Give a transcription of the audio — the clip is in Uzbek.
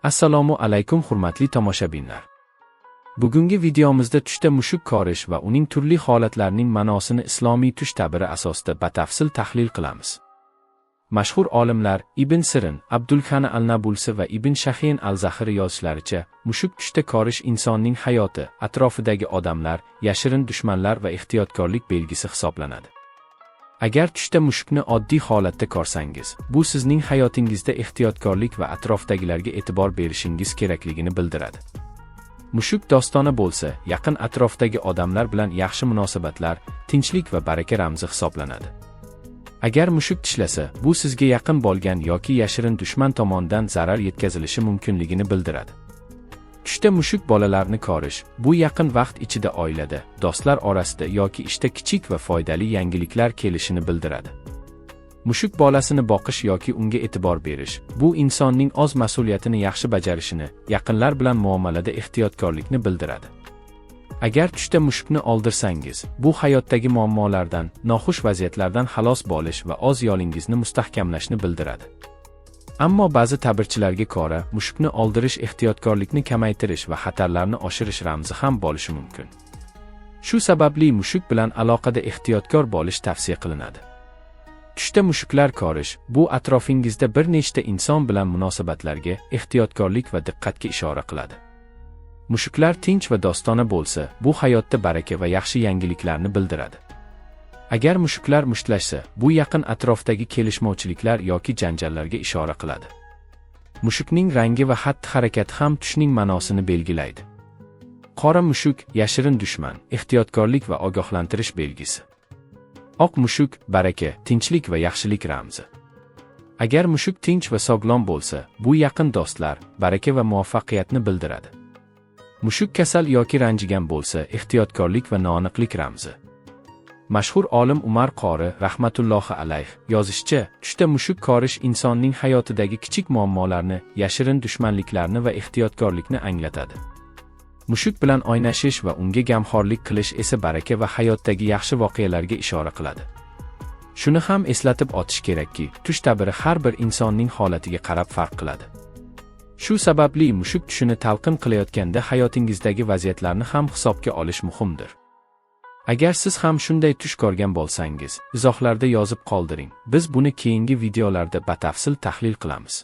Assalomu alaykum, hurmatli tomoshabinlar. Bugungi videomizda tushda mushuk ko'rish va uning turli holatlarining ma'nosini islomiy tush ta'biri asosida batafsil tahlil qilamiz. Mashhur olimlar Ibn Sirin, Abdulxani al-Nabulsi va Ibn Shahin al-Zahiri yozishlaricha, mushuk tushda ko'rish insonning hayoti, atrofidagi odamlar, yashirin dushmanlar va ehtiyotkorlik belgisi hisoblanadi. Agar tushda mushukni oddiy holatda ko'rsangiz, bu sizning hayotingizda ehtiyotkorlik va atrofdagilarga e'tibor berishingiz kerakligini bildiradi. Mushuk dostona bo'lsa, yaqin atrofdagi odamlar bilan yaxshi munosabatlar, tinchlik va baraka ramzi hisoblanadi. Agar mushuk tishlasa, bu sizga yaqin bo'lgan yoki yashirin dushman tomonidan zarar yetkazilishi mumkinligini bildiradi. Tushda mushuk bolalarni ko'rish, bu yaqin vaqt ichida oilada, do'stlar orasida yoki ishda kichik va foydali yangiliklar kelishini bildiradi. Mushuk bolasini boqish yoki unga e'tibor berish, bu insonning o'z mas'uliyatini yaxshi bajarishini, yaqinlar bilan muomalada ehtiyotkorlikni bildiradi. Agar tushda mushukni oldirsangiz, bu hayotdagi muammolardan, noxush vaziyatlardan xalos bo'lish va o'z yo'lingizni mustahkamlashni bildiradi. Ammo ba'zi ta'birchilarga ko'ra, mushukni oldirish ehtiyotkorlikni kamaytirish va xatarlarni oshirish ramzi ham bo'lishi mumkin. Shu sababli mushuk bilan aloqada ehtiyotkor bo'lish tavsiya qilinadi. Tushda mushuklar ko'rish, bu atrofingizda bir nechta inson bilan munosabatlarga ehtiyotkorlik va diqqatga ishora qiladi. Mushuklar tinch va dostona bo'lsa, bu hayotda baraka va yaxshi yangiliklarni bildiradi. Agar mushuklar mushtlashsa, bu yaqin atrofdagi kelishmovchiliklar yoki janjallarga ishora qiladi. Mushukning rangi va xatti-harakati ham tushning ma'nosini belgilaydi. Qora mushuk yashirin dushman, ehtiyotkorlik va ogohlantirish belgisi. Oq mushuk baraka, tinchlik va yaxshilik ramzi. Agar mushuk tinch va sog'lom bo'lsa, bu yaqin do'stlar, baraka va muvaffaqiyatni bildiradi. Mushuk kasal yoki ranjigan bo'lsa, ehtiyotkorlik va noaniqlik ramzi. Mashhur olim Umar Qori rahmatullohi alayh yozishicha, tushda mushuk ko'rish insonning hayotidagi kichik muammolarni, yashirin dushmanliklarni va ehtiyotkorlikni anglatadi. Mushuk bilan o'ynashish va unga gamxo'rlik qilish esa baraka va hayotdagi yaxshi voqealarga ishora qiladi. Shuni ham eslatib o'tish kerakki, tush ta'biri har bir insonning holatiga qarab farq qiladi. Shu sababli mushuk tushini talqin qilayotganda hayotingizdagi vaziyatlarni ham hisobga olish muhimdir. Agar siz ham shunday tush ko'rgan bo'lsangiz, izohlarda yozib qoldiring. Biz buni keyingi videolarda batafsil tahlil qilamiz.